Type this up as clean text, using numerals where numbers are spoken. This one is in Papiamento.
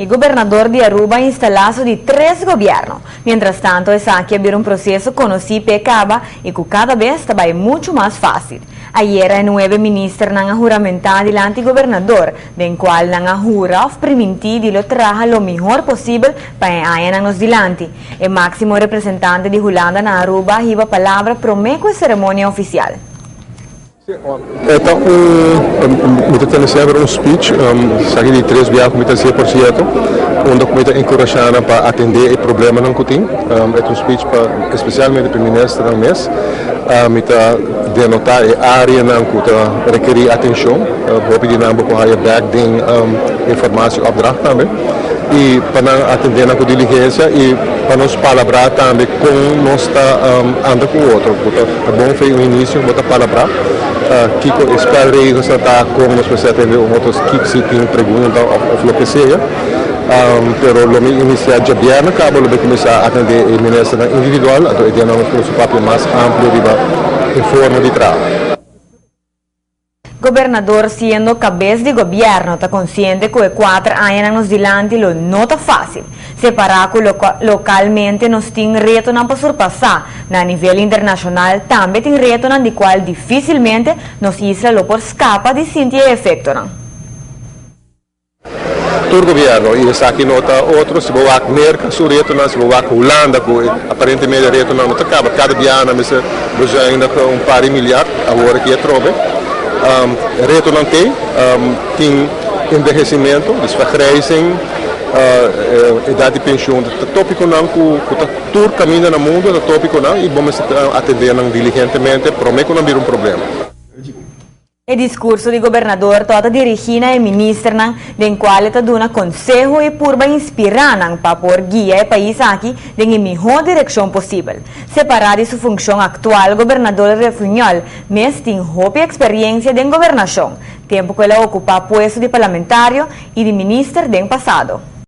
E gobernador di Aruba a instala su di tres gobierno. Mientras tanto esaki a bira un proceso conoci p'e caba y cu cada bes ta bay mucho mas facil. Ayera e nuebe ministernan a huramenta dilanti gobernador, den cual nan a hura of priminti di lo traha lo mihor posibel pa e añanan nos dilanti. E maximo representante di Hulanda na Aruba a hiba palabra prome cu e ceremonia oficial. E ta un, mi ta tene semper un speech, esaki di tres biaha ku mi ta hasié por sierto, unda ku mi ta enkurashá nan pa atendé e problemanan ku tin. E ta un speech pa espesialmente pa e ministernan mes. Mi ta denotá e áreanan ku ta rekerí atenshon. Hopi di nan bo por haya bèk den informatieopdracht tambe. I pa nan atendé nan ku diligensia i pa nos palabrá tambe kon nos ta anda ku otro. Bo ta bon fe un inisio bo ta palabrá kiko e spelregels nan ta, kon nos mester atendé un otro, si tin pregunta òf loke sea. Pero lo mi inisiá djabièrnè kaba lo mi kuminsá atendé e ministernan individual, anto e dianan nos por papia mas amplio riba e forma di traha. Gobernador siendo cabes di gobierno ta consciente cu e cuater añanan nos dilanti lo no ta facil. Separa cu localmente nos tin retonan pa surpasa, na nivel internacional tambe tin retonan di cual dificilmente nos isla lo por scapa di sinti e efectonan. Tur gobierno, y esaki no ta otro, si bo wak Merca su retonan, si bo wak Hulanda cu aparentemente e retonan no ta caba, cada biaha nan mester bezuinig un par di milyard, awor aki atrobe. Retonan t'ey, tin envejecimento, dus vergrijzing, edad di pensioen, ta topiconan cu ta tur caminda na mundo ta topiconan y bo mester atende nan diligentemente prome cu nan bira un problema. E diskurso di gobernador tabata dirigí na e ministernan den kual e ta duna konseho i purba inspirá nan pa por guia e pais aki den e mihó direkshon posibel. Separá di su funshon aktual gobernador Refunjol mes tin hopi eksperiensia den gobernashon, tempu ku el a okupá puesto di parlamentario i di minister den pasado.